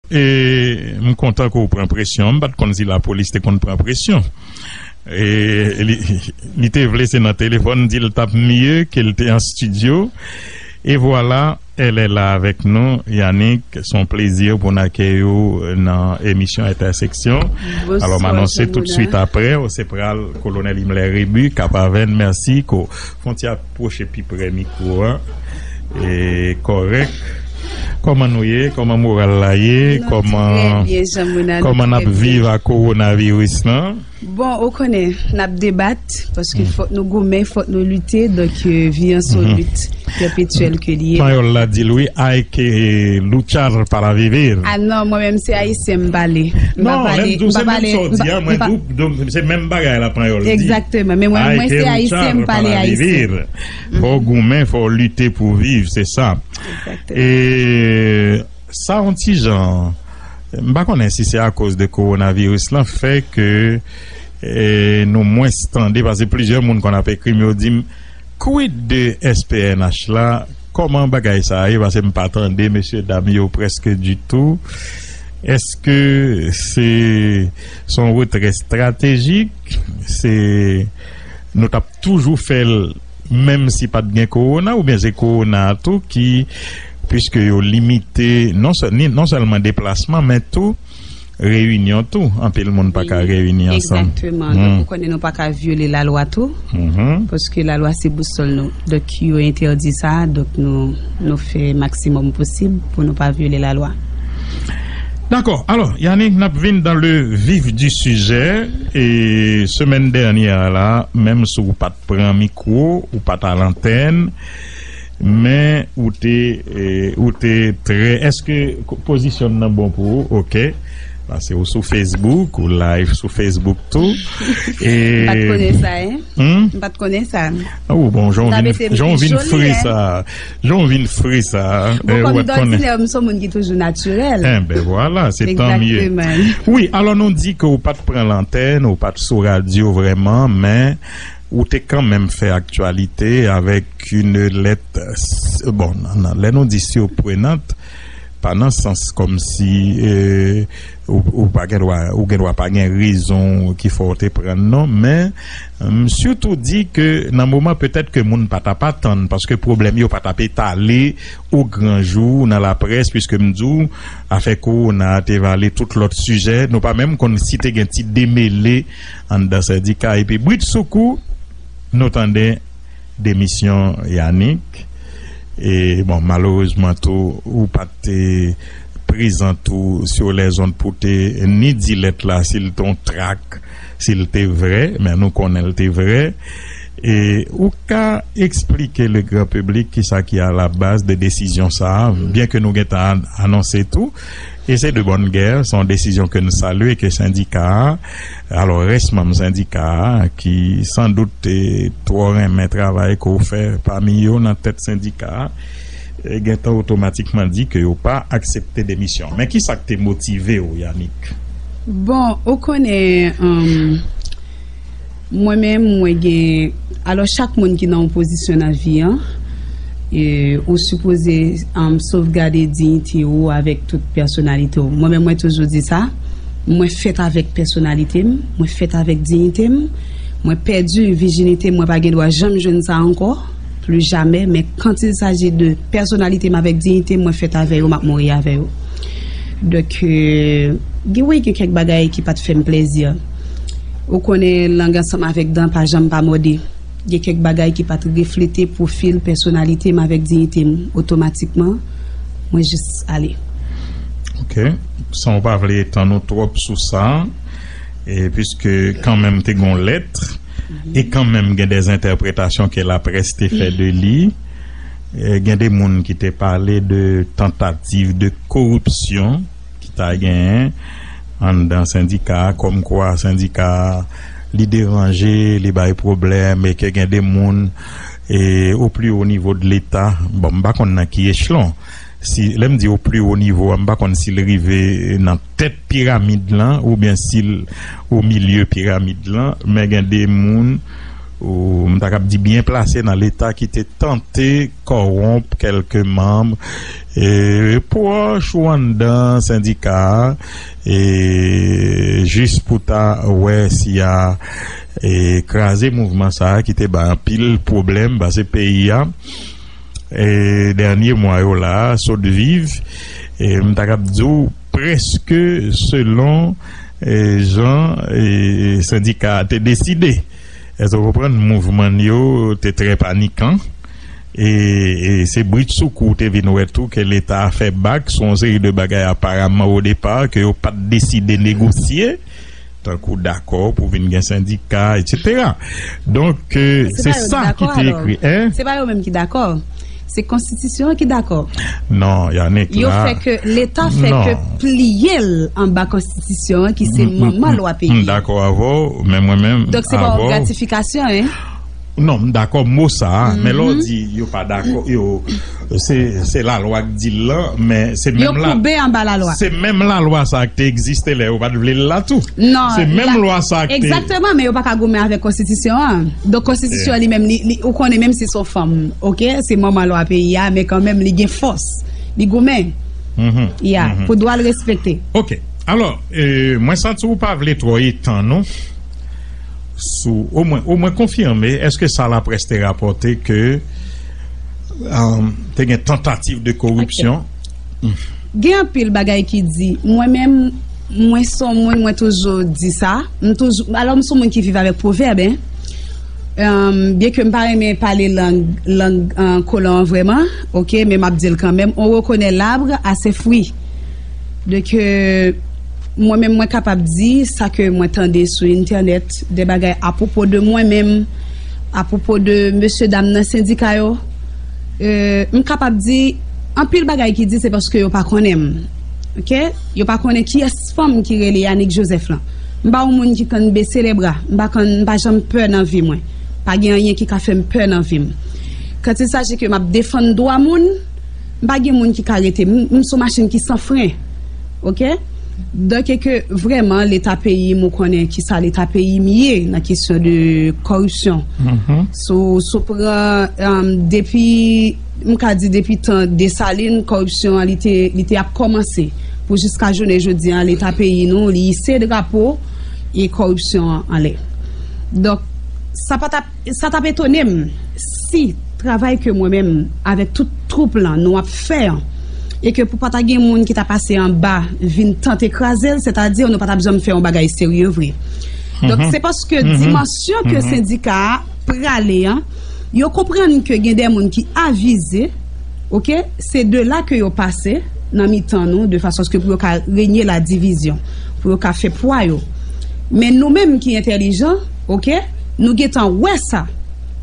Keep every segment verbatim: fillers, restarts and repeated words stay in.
E m kontan ke w pran presyon. M pa t konn si lapolis te konn pran presyon. E li, li te vle se nan telefòn, di l t ap mye ke l te an estidyo. E vwala, elle est là avec nous, Yanick. Se yon plezi pou n akèy ou nan emisyon Entèseksyon. Alò, m anonse tout swit apre, ou se pral Kolonèl Himmler Rébu, Kap Avèn. Mèsi, ko fon ti apwoche pi pre mikwo a. E kòrèk. Kòman nou ye? Kòman moral la ye? Kòman, kòman n ap viv ak kowonaviris lan? Bon, ou konnen, n ap debat, paske fòk nou goumen, fòk nou lite, donk, euh, vi an se yon lit pèpetyèl ke li ye. Panyòl la di l wi, hay que luchar para vivir. Ah non, mwen menm se ayisyen m pale. M pa pale, m pa pale, m pa, m pa. Non, lè m di w se menm sa w di a, mwen tou, se menm bagay la panyòl di. Egzakteman, men mwen, mwen se ayisyen, m pale ayisyen. Fò w goumen, fò w lite pou viv, se sa. Egzakteman. E sa yon ti jan, m pa konnen si se akoz de kowonaviris lan fè ke, e, nou mwens tande, paske plizyè moun konn ap ekri m, yo di m, quid de S P N H la, kòman bagay sa a ye, paske m pa tande mesye dam yo prèske ditou. Èske se, se yon retrè estratejik? Se, nou t ap toujou fè l menm si pa t gen kowona, oubyen se kowona a tou ki, piske yo limite non sè-, ni, non sèlman deplasman, men tou reyinyon tou. Anpil moun pa ka reyini ansanm. Egzakteman. Donk, ou konnen nou pa ka vyole lalwa tou, paske lalwa se bousòl nou. Donk, yo entèdi sa, donk nou, nou fè maksimòm posib pou nou pa vyole lalwa. Dakò. Alò, Yanick, n ap vin dans le vif du sujet. E semèn dènyè a la, menm si w pa t pran mikwo, ou pa t al antèn, men ou te, e, ou te trè, èske ko-, pozisyon nan bon pou ou? Oke. Paske ou sou Facebook, ou live sou Facebook tou. E m pa t konnen sa, en. Hmm? M pa t konnen sa. Oh, bon, jan w vin, jan w vin fre sa. Jan w vin fre sa. Bon, kòm dòdinè, m se yon moun ki toujou natirèl. Enben, vwala, se tan mye. Egzakteman. Wi, alò nou di ke w pa t pran lantèn, ou pa t sou radyo vrèman, men ou te kanmenm fè aktyalite avèk une lettre, s-, bon, nan, nan, lè nou di surprenante, pa nan sans kòmsi, e, ou, ou pa gen dwa, ou gen dwa pa gen rezon ki fè w te pran l non, men, m sitou di ke nan moman petèt ke moun pa t ap atann, paske pwoblèm yo pa t ap etale o gran jou nan laprès, piske m di w, afè kowona a te vale tout lòt sijè, nou pa menm konn si te gen ti demele anndan sendika, epi britsoukou, nou tande demisyon Yanick. E, bon, malerezman tou, ou pa t, e, prezan tou sur les ondes pou te ni di lèt la, si l te yon trak, si l te vrè, men nou konnen l te vrè. E ou ka eksplike le gran piblik kisa ki a la baz de desizyon sa a, byen ke nou gentan an-, anonse tou, E se de bonne guerre, se yon desizyon ke n salye, ke sendika a, alò, rès manm sendika a, ki san dout te twò renmen travay ke w fè pami yo nan tèt sendika a, e, gentan otomatikman di ke yo pa aksepte demisyon. Men kisa k te motive w, Yanick? Bon, ou konnen, um, Mwen menm, mwen gen, alò, chak moun ki nan yon pozisyon nan vi an, e, ou sipoze, um, sovgade diyite ou avèk tout pèsonalite ou. Mwen menm, mwen toujou di sa, mwen fèt avèk pèsonalite m, mwen fèt avèk diyite m, mwen pèdi vijinite m, mwen pa gen dwa janm jwenn sa ankò, plus jamais, men quand il s'agit de pèsonalite m avèk diyite m, mwen fèt avè yo, m ap mouri avè yo. Donk, e, gen, wi, gen kèk bagay ki pa t fè m plèzi. Ou konnen lang ansanm avèk dan pa janm pa mòde. Gen kèk bagay ki pa t reflete pwofil pèsonalite m avèk diyite m. Otomatikman, mwen jis ale. Ok. San w pa vle etann ou twòp sou sa, e, piske kanmenm te gen yon lèt, e kanmenm gen de entèpretasyon ke laprès te fè de li, e, gen de moun ki te pale de tantativ de koripsyon ki ta genyen anndan sendika a, kòmkwa sendika a, li deranje, li bay pwoblèm, e ke gen de moun, e, au plus haut niveau de l'État, bon, m pa konn nan ki echelon. Si, lè m di au plus haut niveau a, m pa konn si l rive nan tèt piramid lan, oubyen si l au milieu piramid lan, men gen de moun ou m ta kab di byen plase nan Leta ki te tante kòwonp kèlke manm e pwòch ou anndan sendika a, e jis pou ta wè si a e kraze mouvman sa a ki te bay anpil pwoblèm, paske peyi a e dènye mwa yo la a sot viv, e m ta kab di w prèske selon e jan e sendika a te deside. Èske w konprann? Mouvman yo te trè panikan. E, e se britsoukou w te vin wè tou ke Leta a fè bak sou yon seri de bagay aparaman o depa ke yo pa t deside negosye, tankou dakò pou vin gen sendika, etsetera. Donk, e, se sa ki te ekri, en? Se pa yo menm ki dakò. Se konstitisyon an ki dakò. Non, Yannick, yo la, fè ke Leta fè non. Ke pliye l anba konstitisyon an ki se manman lwa peyi. M dakò avè w, men mwen menm. Donk se pa yon gratifikasyon, en? Non, m dakò mo sa a, men lè w di yo pa dakò, yo se se lalwa k di l lan, men se menm la. Yo koube anba lalwa. Se menm lalwa sa a k te egziste lè yo pa t vle l la tou. Non, se menm lwa sa a k te. Egzakteman, men yo pa ka goumen avèk konstitisyon an. Donk konstitisyon an li menm, li, li, ou konnen menm si se yon fanm, oke, se manman lwa peyi a, men kanmenm li gen fòs. Li goumen. Ya, pou dwa l respekte. Oke. Alò, e, mwen santi ou pa vle twò etann ou sou, omwen, omwen konfime, èske sa laprès te rapòte ke, um, te gen tantativ de koripsyon? Gen anpil bagay ki di, mwen menm, mwen se yon moun, mwen toujou di sa, m toujou, alò m se yon moun ki viv avèk pwovèb, en. Um, byen ke m pa renmen pale lang, lang, uh, kolon an vrèman, oke, men m ap di l kanmenm, on reconnaît l'arbre à ses fruits. Donk, euh, mwen menm, mwen kapab di sa ke mwen tande sou entènèt, de bagay apwopo de mwen menm, apwopo de mesye dam nan sendika yo. Euh, m kapab di, anpil bagay ki di se paske yo pa konnen m. Oke? Yo pa konnen kiyès fanm ki rele Yanick Joseph lan. M pa yon moun ki konn bese lebra. M pa konn, m pa janm pè nan vi mwen. Pa gen anyen ki ka fè m pè nan vi m. Quand il s'agit ke m ap defann dwa moun, m pa gen moun ki ka rete m. M, m se yon machin ki san fren. Oke? Donk, e ke vrèman, leta peyi m, ou konnen kisa leta peyi m ye nan kesyon de kòripsyon. Si w, si w pran, um, depi, m ka di depi tan Desalin, kòripsyon an, li te, li te ap kòmanse. Pou jiska jounen jodi an, leta peyi nou, li ise drapo e kòripsyon an anlè. Donk, sa pa t ap, sa t ap etone m si travay ke mwen menm, avèk tout twoup lan, nou ap fè an, e ke pou pa ta gen moun ki ta pase anba vin tante kraze l, sètadi nou pa t ap janm fè yon bagay serye vre. Donk, se paske dimansyon ke sendika a prale an, yo konprann ke gen de moun ki avize, oke, se de la ke yo pase nan mitan nou, de fason aske pou yo ka renye la divizyon, pou yo ka fè pwa yo. Men nou menm ki entèlijan, oke, nou gentan wè sa,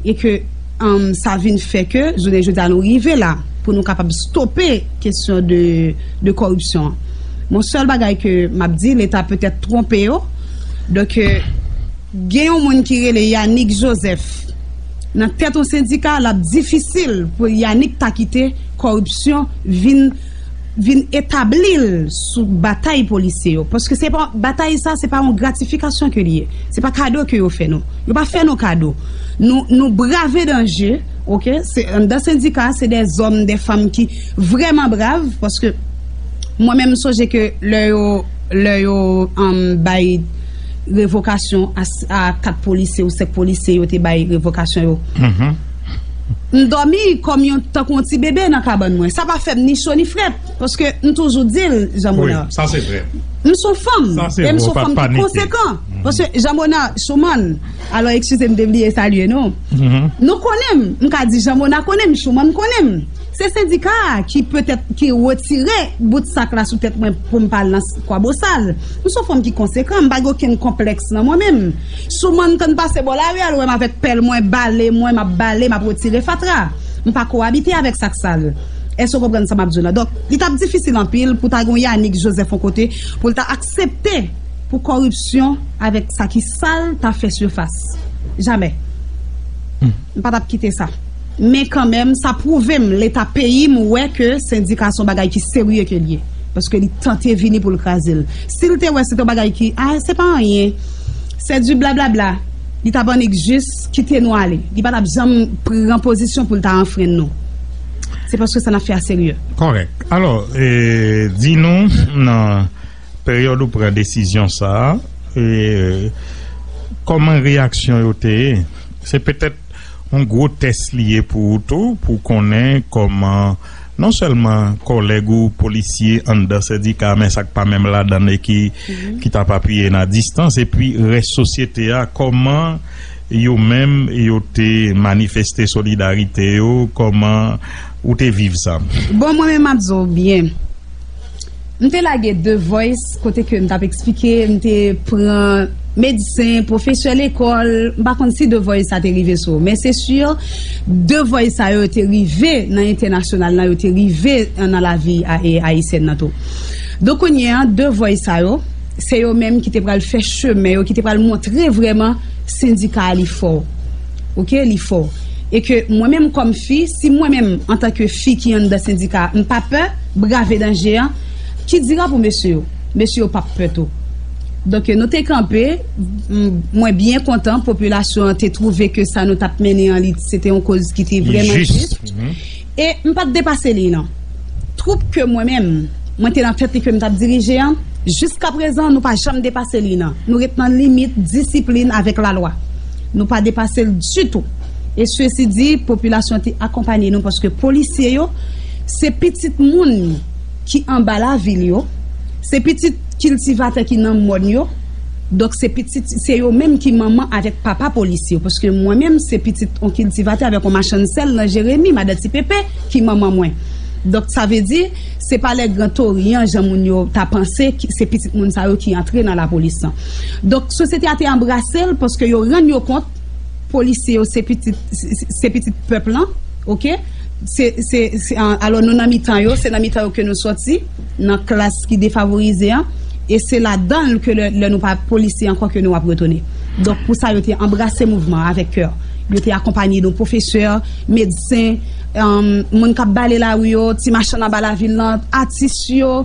e ke, um, sa vin fè ke, jounen jodi a, nou rive la, pou nou kapab stope kesyon de, de kòripsyon an. Mon sèl bagay ke m ap di, leta petèt twonpe yo. Donk, euh, gen yon moun ki rele Yanick Joseph nan tèt yon sendika, l ap difisil pou Yanick ta kite kòripsyon vin, vin etabli l sou batay polisye yo. Paske se pa, batay sa, se pa yon gratifikasyon ke li ye. Se pa kado ke yo fè nou. Yo pa fè nou kado. Nou, nou brave danje, oke? Se, anndan sendika, se de zòm, de fanm ki vrèman brav, paske mwen menm, m sonje ke lè yo, lè yo, um, bay revokasyon a, a kat polisye ou senk polisye yo te bay revokasyon yo. M dòmi kòm yon, tankou yon ti bebe nan kabann mwen. Sa pa fè m ni cho ni frèt, paske m toujou di l, Jean Monard. Wi, sa se vre. M se yon fanm, e m se yon fanm ki konsekan. Paske Jean Monard, Chouman, alò, eskize m, te bliye salye nou. Nou konnen m, m ka di Jean Monard konnen m, Chouman konnen m. Se sendika a ki petèt ki retire bout sak la sou tèt mwen pou m pa al nan s-, kwabosal. M se yon fanm ki konsekan, m pa gen okenn konplèks nan mwen menm. Chouman, kan m pase bò lari a, l wè m avèk pèl mwen, bale mwen, m ap bale, m ap retire fatra. M pa ko abite avèk sak sal. Èske w konprann sa m ap di w la? Donk, li t ap difisil anpil pou ta gen yon Yanick Joseph yon kote, pou l ta aksepte pou kòripsyon avèk sa ki sal ta fè sifas. Jamè. M pa t ap kite sa. Men kanmenm, sa pwouve m, leta peyi m wè ke sendika se yon bagay ki serye ke l ye. Paske li tante vini pou l kraze l. Si l te wè se te yon bagay ki, a, se pa anyen, se di blablabla. Li t ap annik jis kite nou ale. Li pa t ap janm pran pozisyon pou l ta anfrenn nou. Se paske sa n ap fè a serye. Kòrèk. Alò, e, di nou, nan peryòd ou pran desizyon sa a, e, kòman reyaksyon yo te ye? Se petèt yon gwo tès li ye pou ou tou, pou konnen kòman non sèlman kòlèg ou polisye anndan sendika, men sa k pa menm ladan l e ki, ki t ap apiye n a distans, epi rès sosyete a, kòman yo menm yo te manifeste solidarite yo, kòman ou te viv sa? Bon, mwen menm, m ap di w byen. M te lage The Voice, kote ke m t ap eksplike, m te pran medsen, pwofesè lekòl, m pa konn si The Voice sa te rive sou ou, men se si The Voice sa yo te rive nan entènasyonal la, yo te rive nan lavi a- e ayisyèn nan tou. Donk, kounye a, The Voice sa yo, se yo menm ki te pral fè chemen yo, ki te pral montre vrèman sendika a li fò. Oke, li fò. E ke mwen menm kòm fi, si mwen menm, antanke fi ki anndan sendika a, m pa pè brave danje an, ki dira pou mesye yo? Mesye yo p ap pè tou. Donk, nou te kanpe, m- mwen byen kontan, popilasyon an te twouve ke sa nou t ap mennen an, li, se te yon koz ki te vrèman jis. E m pa t depase liy nan. Twoup ke mwen menm, mwen te nan tèt li ke m t ap dirije an, jiskaprezan, nou pa janm depase liy nan. Nou ret nan limit disiplin avèk lalwa. Nou pa depase l ditou. E sesi di, popilasyon te akonpanye nou paske polisye yo, se pitit moun ki anba lavil yo, se pitit kiltivatè ki nan mòn yo. Donk, se pitit, se yo menm ki manman avèk papa polisye yo. Paske mwen menm, se pitit yon kiltivatè avèk yon machann sèl nan Jeremi, madan Ti Pepe, ki manman mwen. Donk, sa vle di, se pa lè Gran Toryan, jan moun yo ta panse, ki- se pitit moun sa yo ki antre nan lapolis lan. Donk, sosyete a te anbrase l paske yo rann yo kont, polisye yo se pitit, se- se- se pitit pèp lan, oke? Se, se, se, an- alò, nou nan mitan yo, se nan mitan yo ke nou sòti, nan klas ki defavorize an, e se ladan l ke lè, lè nou pa polisye ankò ke nou ap retounen. Donk, pou sa, yo te anbrase mouvman an avèk kè. Yo te akonpanye nou, pwofesè, medsen, um, moun k ap bale lari yo, ti machann anba lavil lan, atis yo,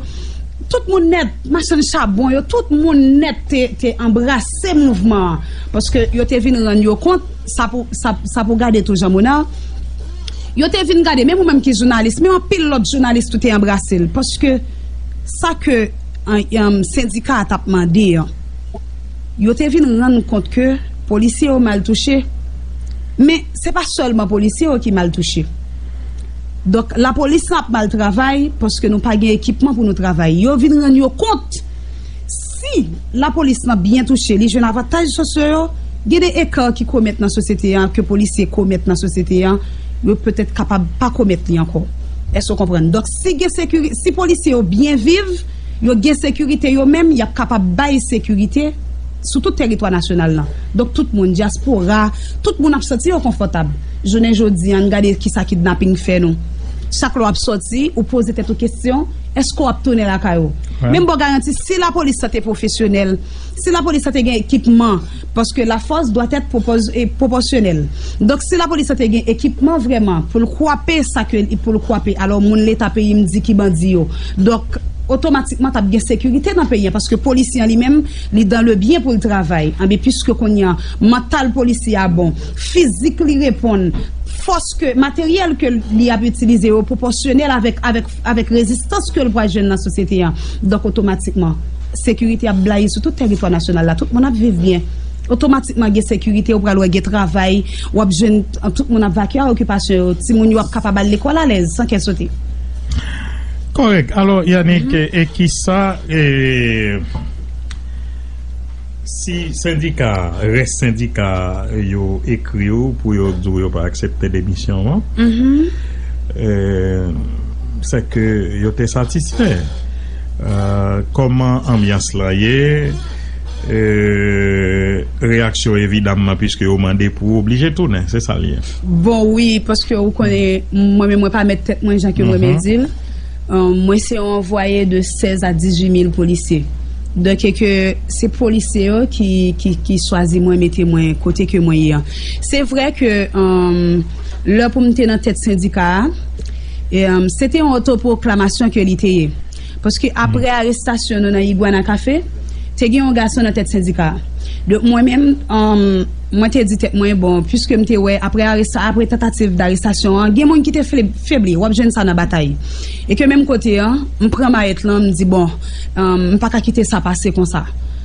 tout moun nèt, machann chabon yo, tout moun nèt te, te anbrase mouvman an. Paske yo te vin rann yo kont, sa pou, sa, sa pou gade tou, Jean Monard. Yo te vin gade, menm ou menm ki jounalis, menm anpil lòt jounalis tou te anbrase l. Paske sa ke, an, an, sendika a t ap mande an, yo te vin rann kont ke polisye yo mal touche. Men, se pa sèlman polisye yo ki mal touche. Donk, lapolis lan ap mal travay paske nou pa gen ekipman pou nou travay. Yo vin rann yo kont, si lapolis lan byen touche, li jwenn avantaj sosyo yo, gen de eka ki komèt nan sosyete an, ke polisye komèt nan sosyete an, yo petèt kapab pa komèt li ankò. Èske w konprann? Donk, si gen sekiri-, si polisye yo byen viv, yo gen sekirite yo menm, y ap kapab bay sekirite sou tout teritwa nasyonal lan. Donk, tout moun, dyaspora, tout moun ap santi yo konfòtab. Jounen jodi a, ann gade kisa kidnaping fè nou. Chak lè w ap sòti, ou poze tèt ou kesyon, èske w ap tounen lakay ou? Wi. Men m ba w garanti, si lapolis lan te pwofesyonèl, si lapolis lan te gen ekipman, paske la force doit être propos- e, proportionnelle. Donk, si lapolis lan te gen ekipman vrèman pou l kwape sa ke pou l kwape, alò moun Leta peyi m di ki bandi yo. Donk, otomatikman, t ap gen sekirite nan peyi a, paske polisye an li menm, li dans le bien pou l travay. Anben, piske kounye a, mantal polisye a bon, fizik li reponn, fòs ke, materyèl ke li ap itilize yo pwopòsyonèl avèk, avèk, avèk rezistans ke l pral jwenn nan sosyete a. Donk, otomatikman, sekirite ap blayi sou tout teritwa nasyonal la. Tout moun ap viv byen. Otomatikman, gen sekirite, ou pral wè gen travay, w ap jwenn, tout moun ap vakye a okipasyon yo. Timoun yo ap kapab al lekòl alèz, san kè sote. Kòrèk. Alò, Yanick, e, e kisa, e, si sendika, rès sendika yo ekri w pou yo di w yo pa aksepte demisyon an, e, se ke yo te satisfè. E, kòman anbyans lan ye? E, reyaksyon evidamman, piske yo mande pou w oblije tounen, se sa l ye. Bon, wi, paske ou konnen, mwen menm, mwen pa mèt tèt mwen, jan ke mwen menm di l. Mwen se yon anvwaye de sèz a dizuit mil polisye. Donk, e ke se polisye yo ki, ki, ki chwazi mwen, mete mwen kote ke mwen ye an. Se vre ke, um, lè pou m te nan tèt sendika a, e, um, se te yon otopwoklamasyon ke li te ye. Paske apre arestasyon nou nan Iguana Café, te gen yon gason nan tèt sendika a. Donk, mwen menm, um, Mwen te di tèt mwen, bon, piske m te wè, apre aresta, apre tantativ darestasyon an, gen moun ki te fle- febli, w ap jwenn sa nan batay. E ke menm kote an, m pran mayèt lan, m di, bon, um, m pa ka kite sa pase konsa.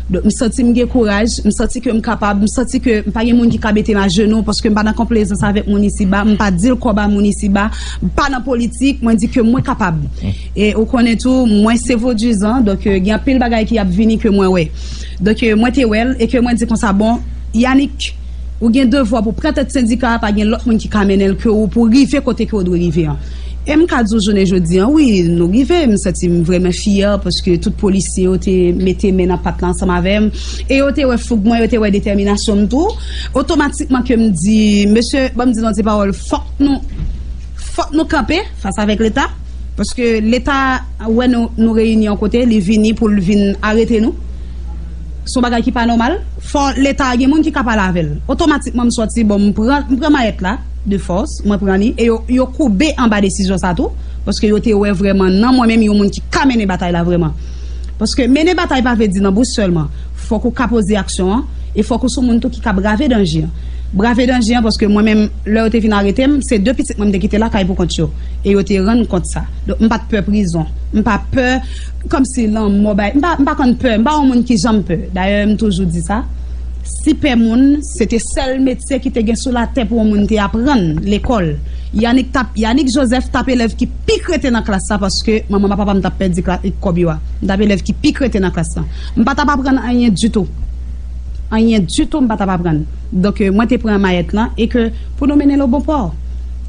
Donk, m santi m gen kouraj, m santi ke m kapab, m santi ke m pa gen moun ki ka mete m ajenou, paske m pa nan konplezans avèk moun isiba, m pa di l kòb a moun isiba, m pa nan politik, mwen di ke mwen kapab. E ou konnen tou, mwen se vodizan, donk, euh, gen anpil bagay ki ap vini ke mwen wè. Donk, euh, mwen te wè l, e ke mwen di konsa, bon, Yanick, ou gen devwa pou pran tèt sendika a, pa gen lòt moun ki ka mennen l ke ou pou rive kote ke ou dwe rive an. E m ka di w jounen jodi an, wi, nou rive, m santi m vrèman fyè, paske tout polisye yo te mete men nan pat la ansanm avè m, e yo te wè foug mwen, yo te wè detèminasyon m tou. Otomatikman ke m di, mesye, ban m di nou ti pawòl, fòk nou, fòk nou kanpe fas avèk Leta, paske Leta wè nou, nou reyini yon kote, li vini pou l vin arete nou. Se yon bagay ki pa nòmal. Fò Leta gen moun ki ka pale avè l. Otomatikman, m sòti, bon, m pran, m pran mayèt la, de fòs, mwen pran li, e yo, yo koube anba desizyon sa tou, paske yo te wè vrèman nan mwen menm yon moun ki ka mennen batay la vrèman. Paske mennen batay pa vle di nan bouch sèlman. Fòk ou ka poze aksyon an, e fòk ou se yon moun tou ki ka brave danje an. Brave danje an, paske mwen menm, lè yo te vin arete m, se de pitit mwen m te kite lakay pou kont yo. E yo te rann kont sa. Donk, m pa t pè prizon. M pa pè kòmsi lanmò bay. M pa, m pa konn pè. M pa yon moun ki janm pè. Dayè, m toujou di sa. Si pè moun, se te sèl metye ki te gen sou latè pou yon moun te aprann lekòl. Yanick t ap, Yanick Joseph t ap elèv ki pi krete nan klas la paske manman papa m t ap pèdi kla- kòb yo a. M t ap elèv ki pi krete nan klas la. M pa t ap aprann anyen ditou. Anyen ditou m pa t ap aprann. Donk, euh, mwen te pran mayèt lan e ke pou nou mennen l o bon pò.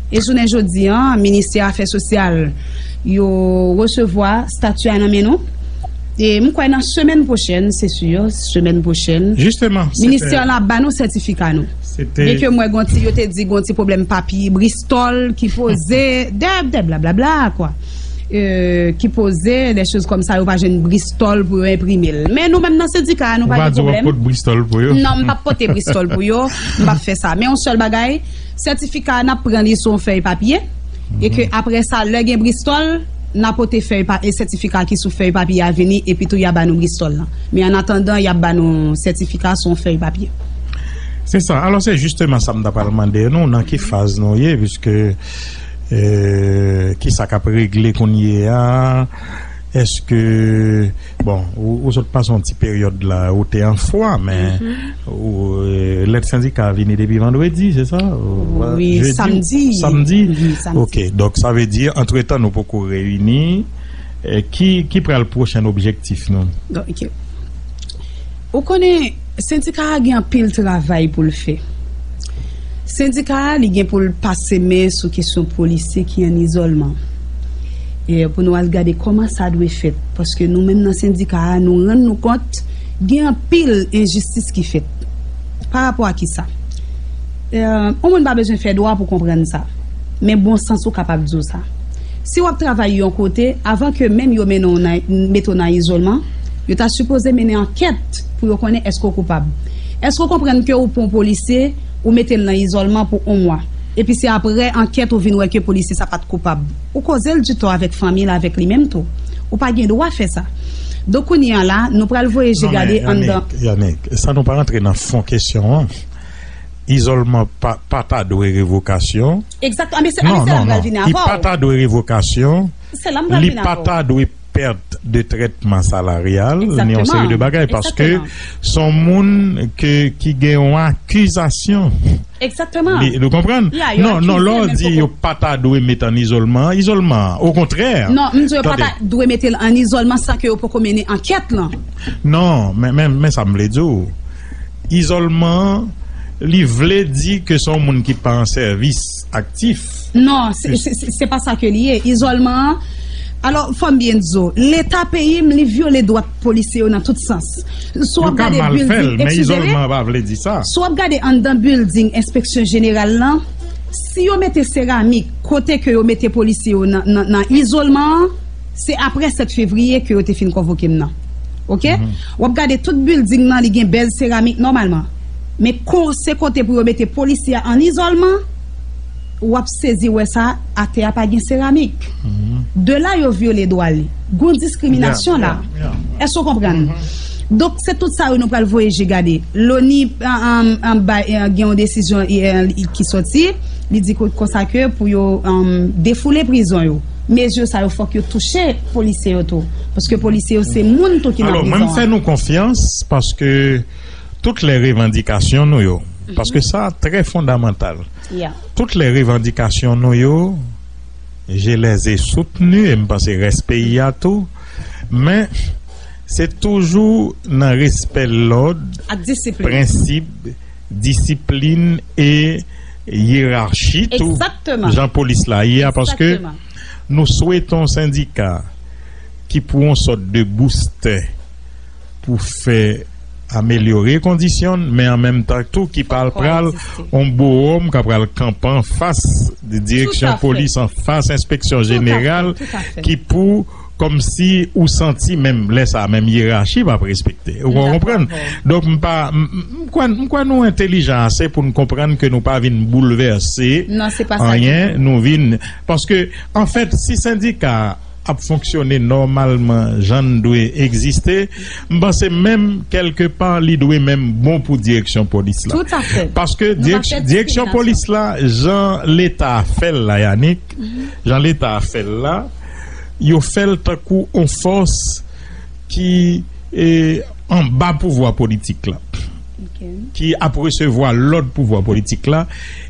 E jounen jodi an, ministè afè sosyal, yo resevwa stati a nan men nou. E m kwè nan semèn pwochèn, se si, semèn pwochèn, Jisteman, se ministè la ba nou sètifika nou. se te Byen ke mwen gon ti, yo te di gon ti pwoblèm papye, Bristol ki poze, de, de blablabla, kwa. Euh, ki poze, de choz kòm sa, yo pa jwenn Bristol pou yo enprime l. Men nou menm nan sendika a, nou Ou pa pa gen di w ap pwoblèm. pot Bristol pou yo. Non, m p ap pote Bristol pou yo. M p ap fè sa. Men yon sèl bagay, sètifika a, n ap pran li sou yon fèy papye. E ke apre sa, lè gen Bristol, n a pote fèy pa, e sètifika ki sou fèy papye a vini, epi tou y a ba nou Bristol lan. Men an atandan, y ap ba nou sètifika sou yon fèy papye. Se sa. Alò, se jisteman sa m ta pral mande nou, nan ki faz nou ye, piske, euh, ki sa k ap regle kounye a? Èske, bon, ou, ou sot pase yon ti peryòd la, ou te an fwa, men ou, euh, lèt sendika a vini depi vandredi, se sa? Ou, Wi, jedi? Samdi. Samdi? Mhm, samdi. Ok, donk sa vle di, antretan nou poko reyini, eh, ki, ki pral pwochen objektif nou? Ok. Ou konnen, sendika a gen anpil travay pou l fè. Sendika a, li gen pou l pase men sou kesyon polisye ki an izòlman. E pou nou al gade kòman sa dwe fèt. Paske nou menm nan sendika a, nou rann nou kont, gen anpil enjistis ki fèt. Pa rapò a kisa? Euh, yon moun pa bezwen fè dwa pou konprann sa. Men bon sans ou kapab di w sa. Si w ap travay yon kote, avan ke menm yo mennen w nan, mete w nan izòlman, yo ta sipoze mennen ankèt pou yo konnen èske w koupab. Èske w konprann ke ou pran yon polisye, ou mete l nan izòlman pou yon mwa? Epi se apre ankèt ou vin wè ke polisye sa pa t koupab. Ou koze l ditò avèk fanmi l, avèk li menm tou. Ou pa gen dwa fè sa. Donk kounye a la, nou pral voye je Non, gade men, anndan. Yannick, Yannick, sa nou pa rantre nan fon kesyon an. Izòlman pa, pa ta dwe revokasyon. Egzakteman. Men se, men se la m pral vini avè w. Li pa ta dwe revokasyon. Se la m pral Li vini pa avè w. Ta dwe pèt de trètman salariyal, ni yon Egzakteman. Seri de bagay, paske Egzakteman. Se yon moun ke, ki gen yon akizasyon. Egzakteman. Li, nou konprann? Ya, yo Non, non, akize, lè w men di poko. Yo pa ta dwe met an izòlman, izòlman, okontrè. Non, m di yo pa Tande. Ta dwe mete l an izòlman san ke yo poko mennen ankèt lan. Non, men, men, men sa m vle di w. Izòlman, li vle di ke se yon moun ki pa an sèvis aktif. Non, se, se, se, se pa sa ke li ye. Izòlman an, alò, fò m byen di w, Leta peyi m, li vyole dwa polisye yo nan tout sans. Si w Yo ap ka gade mal fè l, building, men eskize, izòlman an pa vle di sa. Si w ap gade anndan building enspeksyon jeneral lan, si yo mete seramik kote ke yo mete polisye yo nan, nan, nan izòlman an, se apre sèt fevriye ke yo te fin konvoke m nan. Ok? W ap gade tout building nan, li gen bèl seramik nòmalman. Men kon se kote pou yo mete polisye a an izòlman, w ap sezi wè sa, atè a pa gen seramik. De la yo vyole dwa li. Gon diskriminasyon la. Yeah, yeah, yeah. Èske w konprann? Donk, se tout sa yo nou pral voye je gade. Loni, an, an, an, bay, an, gen yon desizyon, e, e, ki sòti, li di ko-, konsa ke pou yo, an, defoule prizon yo. Mezi sa yo, fòk yo touche polisye yo tou. Paske polisye yo, se moun tou ki nan prizon an. Alò, mwen, m fè nou konfyans, paske tout lè revandikasyon nou yo, paske sa trè fondamantal. Tout lè revandikasyon nou yo, je les ai soutenus, e m panse rès peyi a tou, men se toujou nan respè lòd, prensip, disiplin e yerachi tou, jan polis la ye a, paske nou swete yon sendika ki pou yon sòt de boustè pou fè amelyore kondisyon, men an menm tan tou ki pa pral yon bowòm k ap pral kanpe anfas direksyon polis, anfas enspeksyon jeneral, ki pou kòmsi ou santi menm lè sa a, menm yerachi p ap respekte. Ou konprann? Donk, m pa, m, m, m kwè, m kwè nou entelijan ase pou n konprann ke nou pa vin boulvèse anyen, nou vin, paske, anfèt, si sendika ap fonksyone nòmalman jan n dwe egziste, m panse menm kèlke pa li dwe menm bon pou direksyon polis la. Paske direksyon polis la, jan Leta a fè l la, Yannick, jan Leta a fè l la, yo fè l tankou on fòs ki, e, anba pouvwa politik la, ki ap resevwa lòd pouvwa politik la,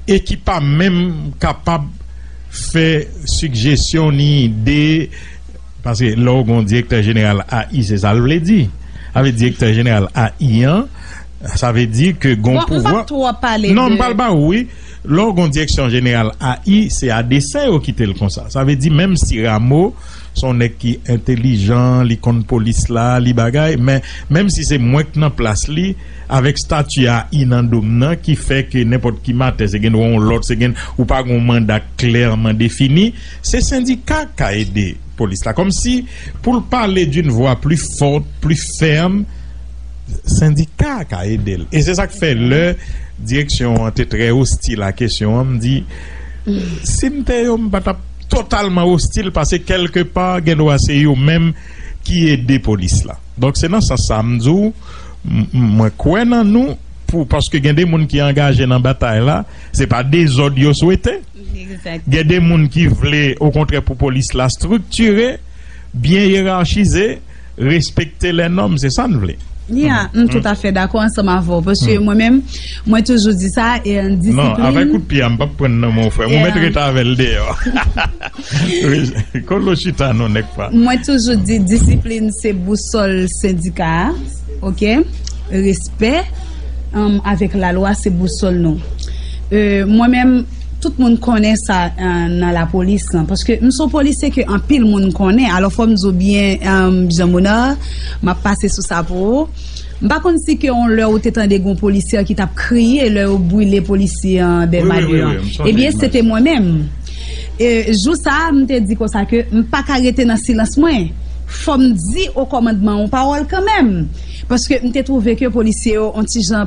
e ki pa menm kapab fè sijesyon ni ide, paske lè w gen yon direktè jeneral A I, se sa l vle di. Sa vle direktè jeneral A I an, sa vle di ke gen yon pouvwa. Non, m pral ba ou, wi. Lè w gen yon direksyon jeneral A I, se a desen yo kite l konsa. Sa vle di, menm si Rameau se yon nèg ki entelijan, li konn polis la, li bagay, men menm si se mwen k nan plas li, avèk stati A I nan do m nan, ki fè ke nenpòt ki maten, se gen dwa yon lòt, se gen, ou pa gen yon manda klèman defini, se sendika k ka ede polis la. Kòmsi, pou l pale d'une voix plus forte, plus ferme, sendika a ka ede l. E se sa k fè lè direksyon an te trè ostil a kesyon an, m di, si m te yo, m pa t ap totalman ostil, paske kèlke pa, gen dwa se yo menm ki ede polis la. Donk, se nan sans sa, m di w, m, m, mwen kwè nan nou, pou, paske gen de moun ki angaje nan batay la, se pa dezòd yo swete. Gen de moun ki vle, okontrè, pou polis la estriktire, byen yerachize, respekte lè nòm, se sa n vle. Ya, m toutafè dakò ansanm avè w, paske mwen menm, mwen toujou di sa, e disiplin. Non, avèk kout pye a, m p ap pran nan men w, frè m. Ou mèt ret avè l deyò. Wi, kolo chita non, nèg pa. Mwen toujou di, disiplin se bousòl sendika a, oke? Respè, anm, avèk lalwa, se bousòl nou. E, mwen menm, tout moun konnen sa, e, nan lapolis lan, paske m se yon polisye ke anpil moun konnen. Alò, fò m di w byen, e, Jean Monard, m ap pase sou sa pou ou. M pa konn si ke yon lè ou te tande gen yon polisye ki t ap kriye lè yo brile polisye an Dèlma de an. Ebyen, se te mwen menm. E, jou sa a, m te di konsa ke m pa ka rete nan silans mwen. Fò m di o kòmandman yon pawòl kanmenm. Paske m te twouve ke polisye yo, on ti jan